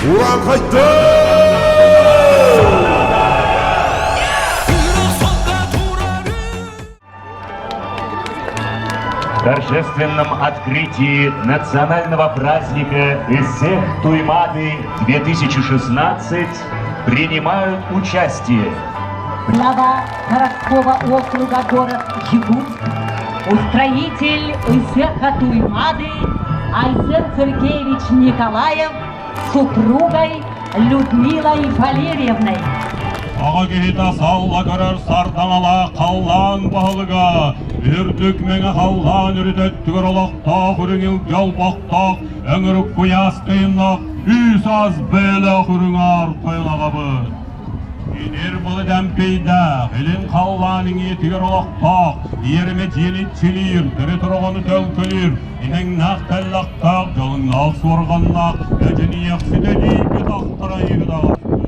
Урааҥхайдар! В торжественном открытии национального праздника Исех Туймады-2016 принимают участие Глава городского округа город Якутск, устроитель Исеха Туймады Айсен Сергеевич Николаев с супругой Людмилой Валерьевной. Аҕа киһитэ салла көрөр сардаҥалаах халлаан баһылыга, үрдүк мэҥэ халлаан үрүт өттүгэр олохтоох үрүҥ илгэ олбохтоох, өҥүрүк куйаас кыйыннаах, үс ас бэйэлээх үрүҥ аар тойон аҕабыт. Итир былыт эмпийдээх, илин халлаан иҥиэтигэр олохтоох, иэримэ дьиэни иччилиир, төрүт ороҕону төлкөлүүр, Имэҥнээх тэллэхтээх, дьалыҥнаах суорҕаннаах, эдьиниэхситэ дииргэ тахтара иһитаҕаспыт.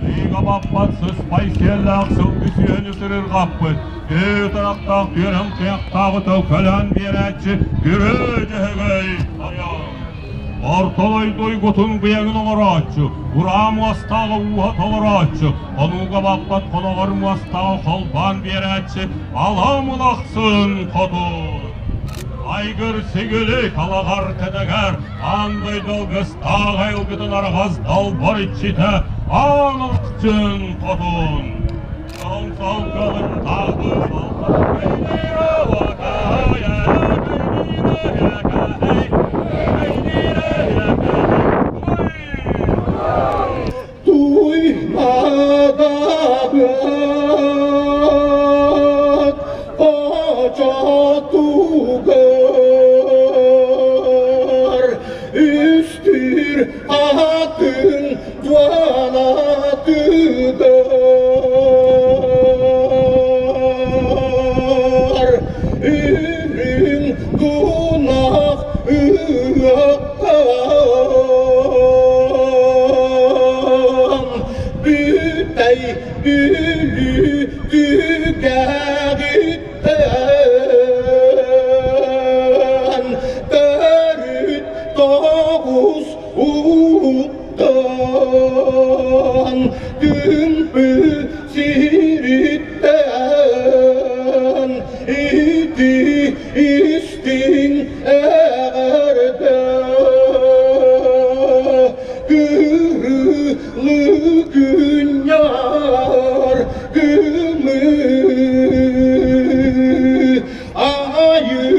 Ыйга баппат сыспай сиэллээх сылгы сүөһүнү сырырҕаппыт, тыы тарахтаах түөрэм туйахтааҕы төлкөлөөн биэрээччи Күрүө Дьөһөгөй тойон. Ортолой дойгутун быйаҥын оҥорооччу, ураа муостааҕы ууһа толорооччу, хонууга баппат хоноҕор муостааҕы холбоон биэрээччи Алам Улахсын хотун. Айгыр сигили талаҕар кэтэгэр аан дойду алгыстаах айылгытын арҕас далбар иччитэ аан алчын хотун. Туймаадабыт хочотугар үстүүр атын туонатыгар үрүҥ тунах ыһыахтаан бүтэй Бүлүү түгэҕиттэн төрүт тоҕус ууттан түмпү сириттэн ити истиҥ эҕэрдэ кырылы күнньар кымы айыы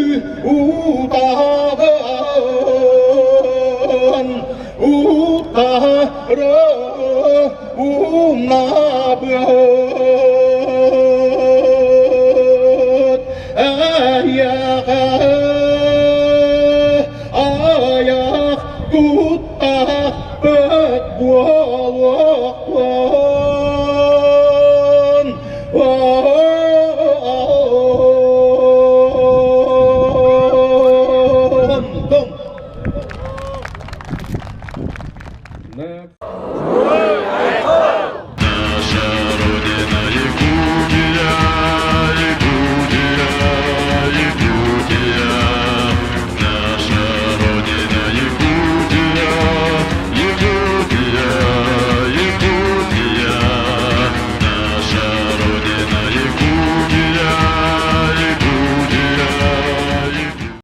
утаҕын утары умнабыт эйэҕэ айах туттахпыт буолуохтун.